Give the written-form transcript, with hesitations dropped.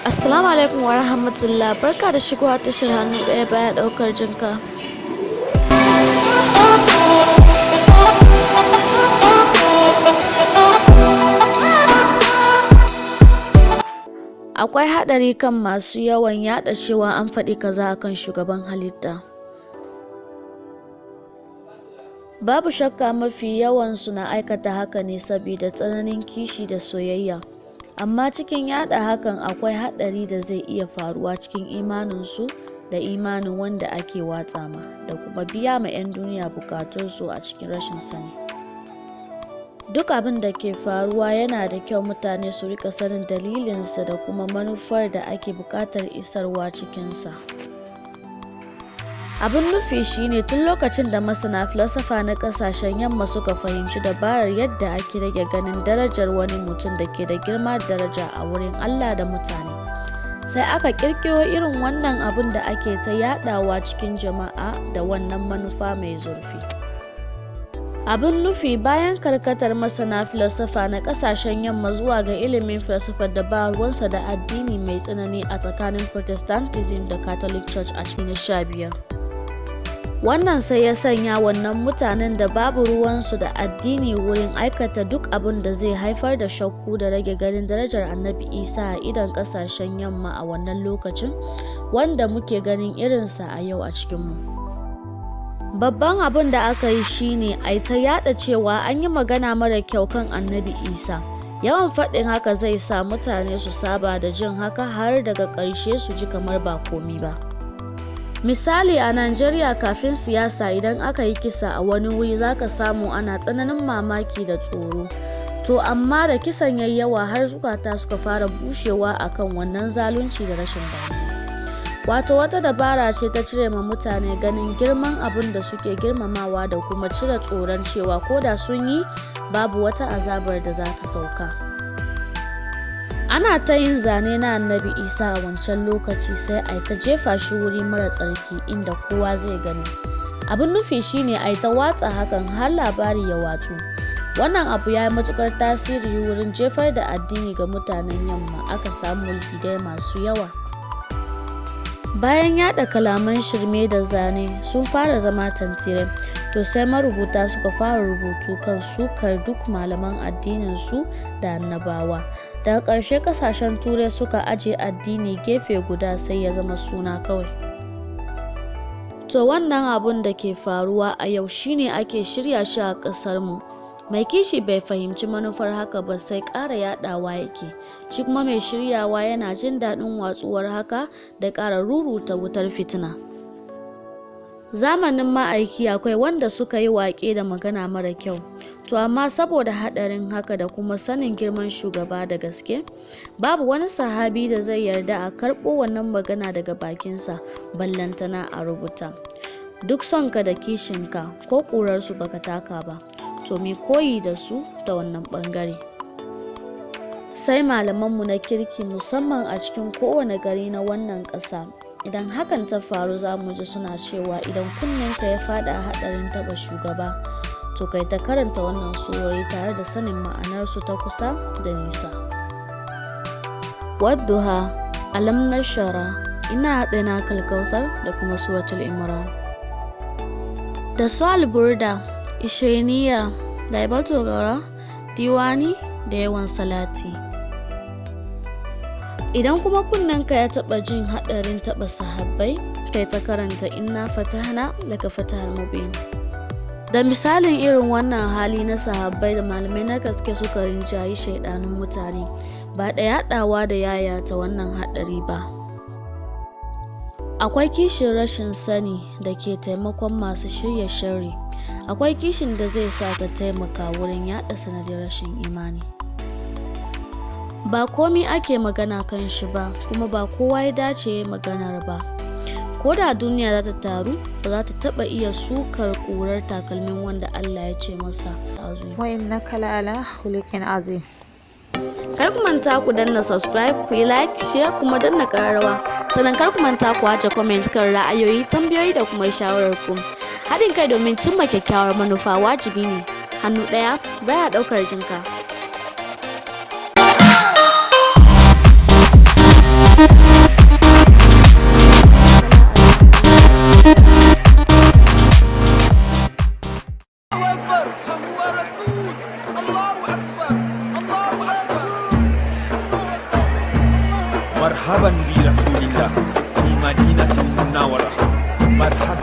Assalamu alaikum wa rahmatullah, barka da shigowa tashar hannu ɗaya baya ɗaukar jinka. Akwai haɗari kan masu yawan yaɗa cewa an faɗi kaza akan shugaban halitta. Babu shakka mafi yawansu na aikata haka ne sabida tsananin kishi da soyayya. Amma cikin yaɗa hakan akwai haɗari da zai iya faruwa cikin imaninsu da imanin wanda ake watsa ma, da kuma biya ma 'yan duniya bukatunsu a cikin rashin sani. Duk abin da ke faruwa yana da kyau mutane su rika sanin dalilinsa da kuma manufar da ake buƙatar isarwa cikinsa. Abin nufi shine tun lokacin da masana filosofa na ƙasashen yamma suka fahimci dabarar yadda ake rage ganin darajar wani mutum da ke da girma da daraja a wurin Allah da mutane, sai aka ƙirƙiro irin wannan abun da ake ta yaɗawa cikin jama'a da wannan manufa mai zurfi. Abin nufi, bayan karkatar masana filosofa na ƙasashen yamma zuwa ga ilimin filosofar da ba ruwansa da addini mai tsanani a tsakanin Protestantism da Catholic Church a cikin na 15. Wannan sai ya sanya wannan mutanen da babu ruwansu da addini wurin aikata duk abin da zai haifar da shakku da rage ganin darajar Annabi Isa a idon ƙasashen yamma a wannan lokacin, wanda muke ganin irinsa a yau a cikinmu. Babban abin da aka yi shine ai ta yaɗa cewa an yi magana mara kyau kan Annabi Isa. Yawan faɗin haka zai sa mutane su saba da jin haka har daga ƙarshe su ji kamar ba komi ba. Misali, a Najeriya kafin siyasa idan aka yi kisa a wani wuri zaka samu ana tsananin mamaki da tsoro. To amma da kisan yayi yawa har zukata suka fara bushewa akan wannan zalunci da rashin damuwa. Wato wata dabara ce ta cire ma mutane ganin girman abin da suke girmamawa da kuma cire tsoron cewa ko da sun yi babu wata azabar da za ta sauka. Ana ta yin zane na Annabi Isa a wancan lokaci sai ai ta jefa shi wuri mara tsarki inda kowa zai gani. Abin nufi shine ai ta watsa hakan har labari ya watsu. Wannan abu ya yi matukar tasiri wurin jefar da addini ga mutanen yamma, aka samu mulhidai masu yawa. Bayan yaɗa kalaman shirme da zane sun fara zama tantirai, to sai marubuta suka fara rubutu kan sukar duk malaman addininsu da annabawa. Daga ƙarshe ƙasashen Turai suka aje addini gefe guda sai ya zama suna kawai. To wannan abun da ke faruwa a yau shine ake shirya shi a ƙasarmu. Mai kishi bai fahimci manufar haka ba sai ƙara yaɗawa yake, shi kuma mai shiryawa yana jin daɗin watsuwar haka da ƙara ruruta wutar fitina. Zamanin ma'aiki akwai wanda suka yi waƙe da magana mara kyau, to amma saboda haɗarin haka da kuma sanin girman shugaba da gaske, babu wani sahabi da zai yarda a karɓo wannan magana daga bakinsa ballantana a rubuta. Duk sonka da kishinka ko ƙurarsu baka taka ba, to mi koyi da su ta wannan ɓangare. Sai malamanmu na kirki musamman a cikin kowane gari na wannan ƙasa. Idan hakan ta faru za mu ji suna cewa idan kunnenka ya faɗa haɗarin taɓa shugaba, to kai ta karanta wannan surori tare da sanin ma'anarsu ta kusa da nisa. Wadduha, Alam Nashara, Inna A'tainakal Kautsar da kuma Suratul Imran. Da su Alburda, Ishiriniya, Laibatul Gara, Diwani da yawan salati. Idan kuma kunnenka ya taɓa jin haɗarin taɓa sahabbai, kai ta karanta Inna Fatahna laka fatahal mubin. Da misalin irin wannan hali na sahabbai da malamai na gaske suka rinjayi shaiɗanun mutane, ba da yaɗawa da yayata wannan haɗari ba. Akwai kishin rashin sani da ke taimakon masu shirya sharri. Akwai kishin da zai sa ka taimaka wurin yaɗa sanadin rashin imani. Ba komi ake magana kan shi ba, kuma ba kowa ya dace ya yi maganar ba. Ko da duniya za ta taru, ba za ta taɓa iya sukar ƙurar takalmin wanda Allah ya ce masa. Wa innaka la'ala khuluqin azim. Kar ku manta ku danna subscribe, ku yi like, share kuma danna ƙararrawa. Sannan kar ku manta ku aje comment kan ra'ayoyi, tambayoyi da kuma shawarar ku. Haɗin kai domin cimma kyakkyawar manufa wajibi ne. Hannu ɗaya baya ɗaukar jinka. Marhaban bi Rasulillah fi Madinatil Munawwara. Marhaban.